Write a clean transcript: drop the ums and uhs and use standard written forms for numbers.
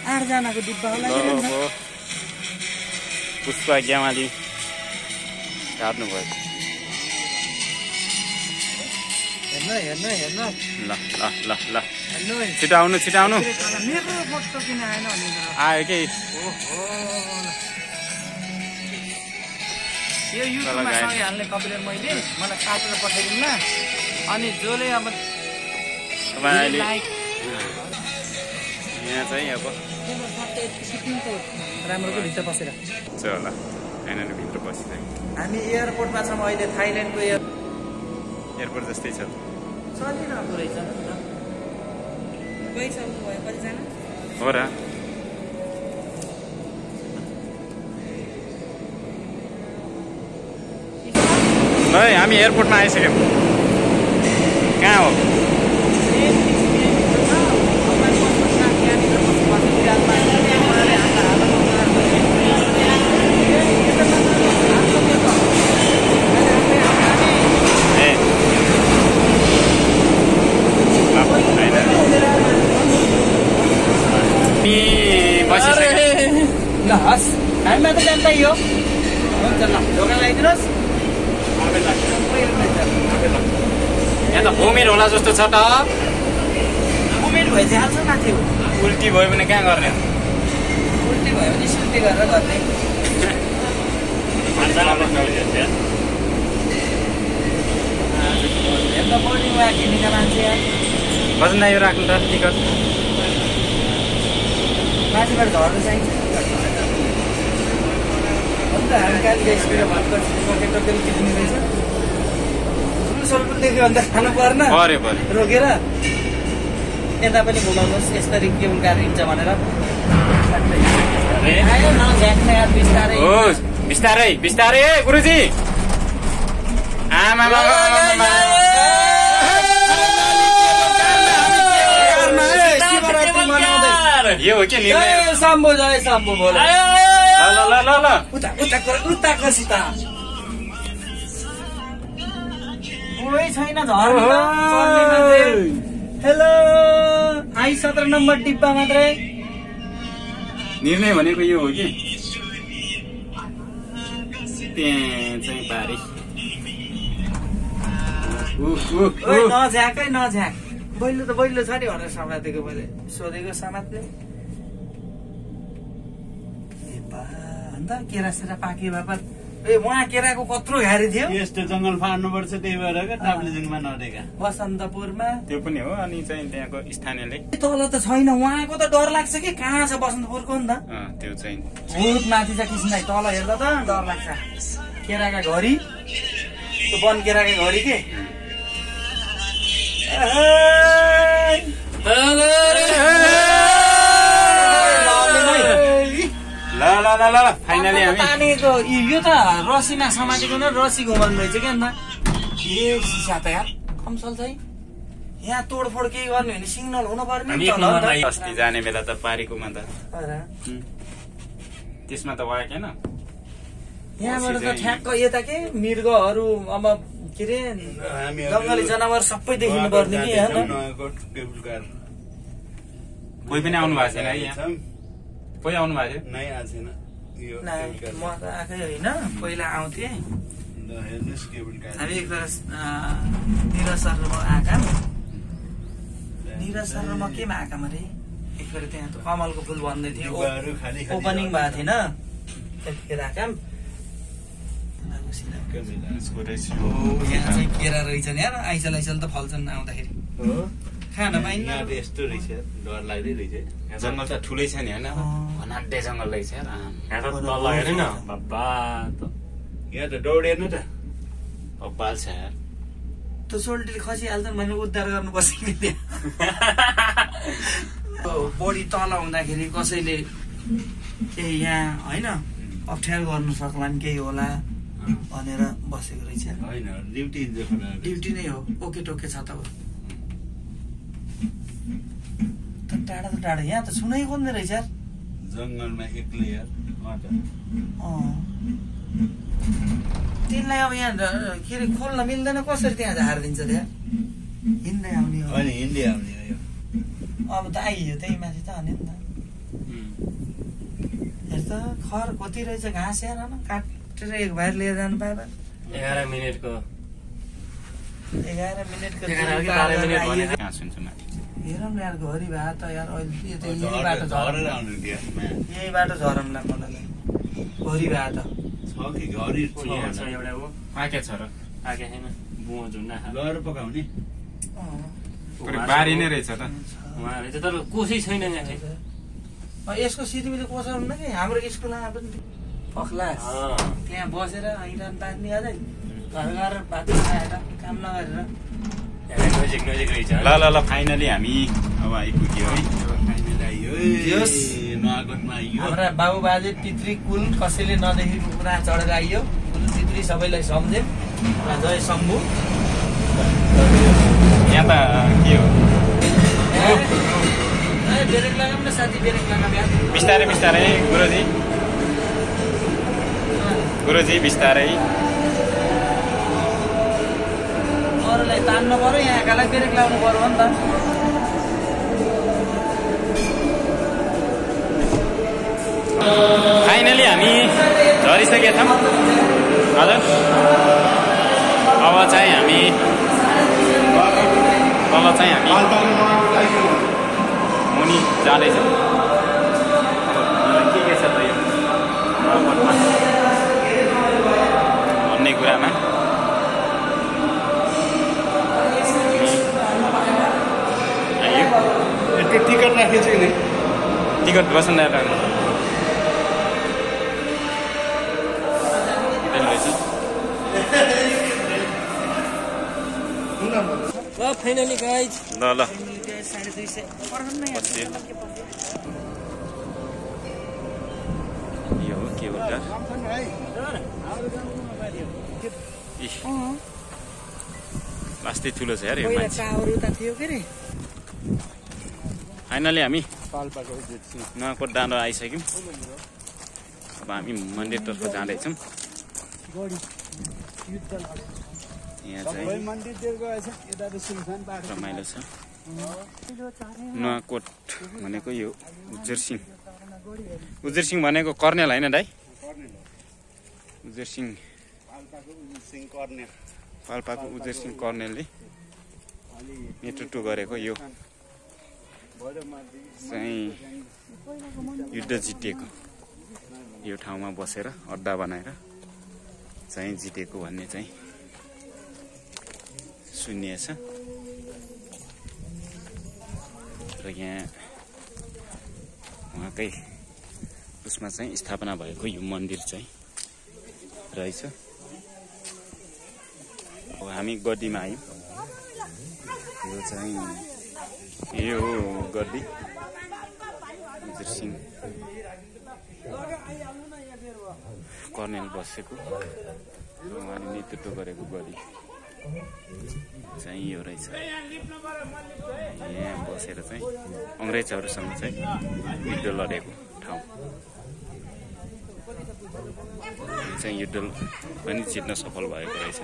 8 जनाको डिब्बा होला पुष्पा ग्यामाली काट्नु भयो हेर्नु ल छिटो आउनु मेरो फोटो किन आएन आयो के यो युट्युबमा सँगै हाल्ने कपिलेट मैले मलाई काटेर पठाइदिनु न अनि जसले अब तपाईँले यहाँ चाहिँ अब राम्रोको भित्र बसेर चल होइन भित्र बसिरहेको हामी एयरपोर्टमा छौँ अहिले थाइल्यान्डको एयरपोर्ट जस्तै छ चलिरहेको रहेछ गइसक्नु भयो कतिजना हो र हामी एयरपोर्टमा आइसक्यौँ कहाँ हो हामीमा त जान्दै हो हुन्छ ल ढोका लगाइदिनुहोस् यहाँ त होमेर होला जस्तो छ त उमेर भए चाहिँ हाल्छ माथि उल्टी भयो भने कहाँ गर्ने उल्टी भयो भने सुल्टी गरेर गर्ने हेर्दा बोर्डिङ वाक हिँडेका मान्छे बस्दा यो राख्नु त टिकट माथिबाट झर्नु चाहिन्छ हामी कहाँ स्पिड भर्खर टोकेर टिप्ने रहेछ रुलसहरू देख्यो भने त खानु पर्न रोकेर यता पनि घुमाउनुहोस् यसरी केबुल कार हिँड्छ भनेर आयो नझ्याक्ने यार बिस्तारै बिस्तारै बिस्तारै गुरुजी आमा यो हो के साम्बो जय साम्बो बोल ल उताको सीता कोही छैन झर्नु हेलो आई 17 नम्बर डिब्बा मात्रै निर्णय भनेको यो हो कि त्यहाँ चाहिँ पारी नझ्याकै नझ्याक बैलो त बैलो छ नि भनेर समातेको मैले सोधेको समात्ने अन्त केरासेरा पाके बापत उहाँ केराको कत्रो घारी थियो यस्तो जंगल फाड्नुपर्छ त्यही भएर ताप्लेजुङमा नडेका बसन्तपुरमा त्यो पनि हो अनि चाहिँ त्यहाँको स्थानीयले तल त छैन उहाँको त डर लाग्छ कि कहाँ छ बसन्तपुरको नि त त्यो चाहिँ बहुत माथि छ किसिमलाई तल हेर्दा त डर लाग्छ केराका घरी त्यो वन केराका घरी के ल फाइनली हामी यो त रसीमा समातेको न रसी घुमाउनु रहेछ क्या अन्त ए सिसा त यार कमसल चाहिँ यहाँ तोडफोड केही गर्ने भने सिग्नल हुनु पर्ने अस्ति जाने बेला त पारेकोमा त त्यसमा त वाकेन यहाँबाट त ठ्याक्क यता के मृगहरू अब के अरे जङ्गली जनावर सबै देखिनु पर्ने कि कोही पनि आउनु भएको छैन यहाँ कोही आउनु भएको थियो नै आएको छैन म त आएकै होइन पहिला आउँथे हामी एकखेर निरज सर र म आएका निरज सर र म केमा आएका अरे एकखेर त्यहाँ त कमलको फुल भन्दै थियो ओपनिङ भएको थिएन त्यतिखेर आएका यहाँ चाहिँ केरा रहेछन् यार आइसल आइसल त फल्छन् आउँदाखेरि खान पाइन्न यस्तो रहेछ डर लाग्दै रहेछ जङ्गल त ठुलै छ नि होइन घनाड्डे जङ्गल रहेछ यहाँ त दौडेन त अब्बाल छ यार त्यो सोल्टीले खसिहाल्छन् भने उद्धार गर्नुपर्छ कि त्यहाँ बढी तल हुँदाखेरि कसैले केही यहाँ होइन अप्ठ्यारो गर्नु सक्ला नि केही होला भनेर बसेको रहेछ होइन ड्युटी नै हो ओके टोके छ त टाढा त टाढा यहाँ त सुनै खोज्ने रहेछ यार जङ्गलमा एक्लै यार तिनलाई अब यहाँ के अरे खोल्न मिल्दैन कसरी त्यहाँ झारिदिन्छ त्यहाँ हिँड्दै आउने हिँड्दै आउने अब त आइयो त्यही माथि त अनि नि त हेर त खर कति रहेछ घाँस हेर न काटेर एक भाइ लिएर जानु पाए 11 मिनेटको 11 मिनेटको कहाँ सुन्छु म हेरौँ न यार घरि भए त यार अहिले यो त यही बाटो झरेर आउनु ग्यासमा यही बाटो झरौँला मलाई घरि भए त छ कि घरि छ यहाँ छ होला। एउटा ऊ पाके छ र आके छैन बुवा झुन्डा गएर पकाउने बारी नै रहेछ त उहाँ रहेछ तर कोसै छैन यहाँ चाहिँ यसको सिटिमीले कोसाउनु न कि हाम्रो स्कुलमा पनि पख्लास त्यहाँ बसेर हिँड्न पार्ने अझै घर गएर भात खाएर काम नगरेर नजिक नजिक रहेछ ल ल ल फाइनली हामी अब आइपुग्यो है यस। नआगतमा आइयो हाम्रा बाबु बाजे पितृ कुल कसैले नदेखेको कुरा चढेर आइयो कुल पितृ सबैलाई सम्झे जय शम्भु यहाँ त के हो ब्रेक लगाऊँ न साथी ब्रेक लगाऊँ यार बिस्तारै बिस्तारै गुरुजी बिस्तारै अरूलाई तान्नु पर्यो यहाँकालाई ब्रेक लगाउनु पर्यो नि त फाइनली हामी झरिसकेका छौँ हजुर अब चाहिँ हामी तल चाहिँ हामी मुनि जाँदैछौँ के छ त यो रगतमा भन्ने कुरामा आइयो टिकट राखेको छु नि टिकट बसन्दा ल फाइनली गाइज ल ल 250 बस्यो यो हो केबल कार लास्टै ठुलो छ यार यो मान्छे फाइनली हामी नुवाकोट डाँडो आइसक्यौँ अब हामी मन्दिरतर्फ जाँदैछौँ यहाँ चाहिँ रमाइलो छ नुवाकोट भनेको यो उज्जर सिंह भनेको कर्नेल होइन दाइ उज्जर सिंह पाल्पाको उज्जर सिंह कर्नेलले नेतृत्व गरेको यो चाहिँ युद्ध जितेको यो ठाउँमा बसेर अड्डा बनाएर चाहिँ जितेको भन्ने चाहिँ सुनिएछ र यहाँ उहाँकै उसमा चाहिँ स्थापना भएको यो मन्दिर चाहिँ रहेछ अब हामी गड्डीमा आयौँ यो चाहिँ यो हो गड्डी उज्जर सिंह कर्नेल बसेको उहाँले नेतृत्व गरेको गड्डी चाहिँ यो रहेछ यहाँ बसेर चाहिँ अङ्ग्रेजहरूसँग चाहिँ युद्ध लडेको ठाउँ चाहिँ युद्ध पनि जित्न सफल भएको रहेछ